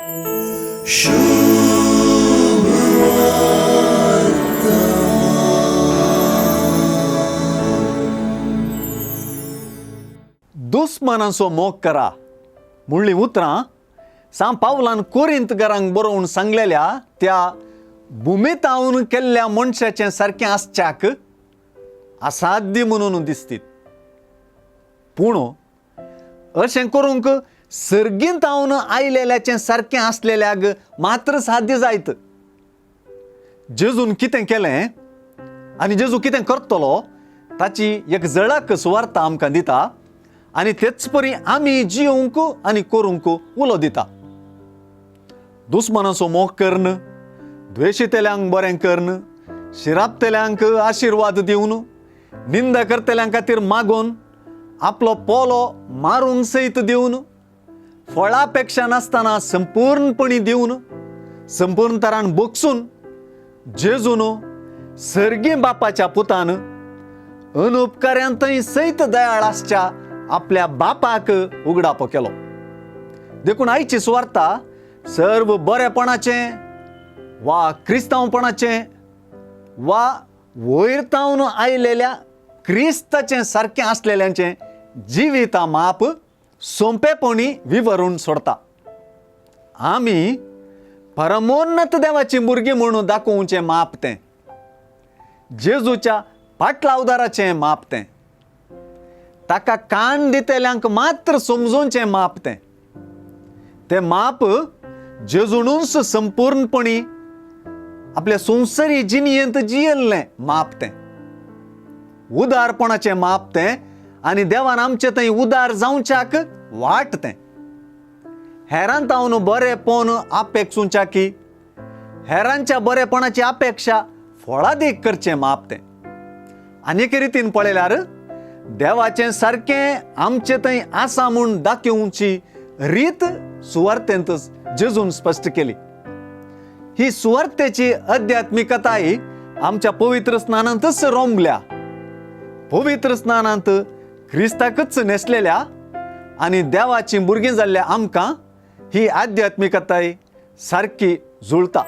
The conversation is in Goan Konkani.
दुस्मानांचो मोग करा म्हणलीं उतरां सां पावलान कोरिंतकारांक बरोवन सांगलेल्या त्या भुमितावन केल्ल्या मनशाचें सारकें आसच्याक असाध्य म्हणून दिसतीत. पूण अशें करूंक सर्गींतावन आयलेल्याचें सारकें आसलेल्याक मात्र साध्य जायत. जेजून कितें केलें आनी जेजू कितें करतलो ताची एक झळक सुवार्ता आमकां दिता आनी तेच परी आमी जियोवंक आनी करूंक उलो दिता. दुस्मानाचो मोग करून, द्वेशितल्यांक बरें करून, शिरापतल्यांक आशिर्वाद दिवन, निंदा करतल्यां खातीर मागून, आपलो पोलो मारूंक सयत दिवन, फळापेक्षा नासतना संपूर्णपणी दिवन, संपूर्ण तरान बगसून जेजून सर्गी बापाच्या पुतान अनुपकाऱ्यांतय सयत दयाळ आसच्या आपल्या बापाक उगडापो केलो. देखून आयची सुवार्ता सर्व बरेपणाचें वा क्रिस्तांवपणाचें वा वयर तावन आयलेल्या क्रिस्ताचें सारकें आसलेल्यांचें जिविता माप सोंपेपणी विवरून सोडता. आमी परमोन्नत देवाची भुरगीं म्हणून दाखोवचें माप तें, जेजूच्या पाटलावदाराचें माप तें, ताका कान दितल्यांक मात्र समजोवचें माप तें. तें माप जेजूनच संपूर्णपणी आपल्या संवसारी जिणयेंत जियेल्लें माप तें, उदारपणाचें माप तें आनी देवान आमचे थंय उदार जावच्याक वाट तें. हेरांत हांव बरेपण अपेक्षुच्या की हेरांच्या बरेपणाची अपेक्षा फळादीक करचें माप तें. आनी एके रितीन पळयल्यार देवाचें सारकें आमचे थंय आसा म्हूण दाखोवची रीत सुवार्तेंत जेजून स्पश्ट केली. ही सुवार्तेची अध्यात्मिकताय आमच्या पवित्र स्नानांतच रोमल्या. पवित्र स्नानांत क्रिस्ताकच न्हेसलेल्या आनी देवाची भुरगीं जाल्ल्या आमकां ही आध्यात्मिकताय सारकी जुळता.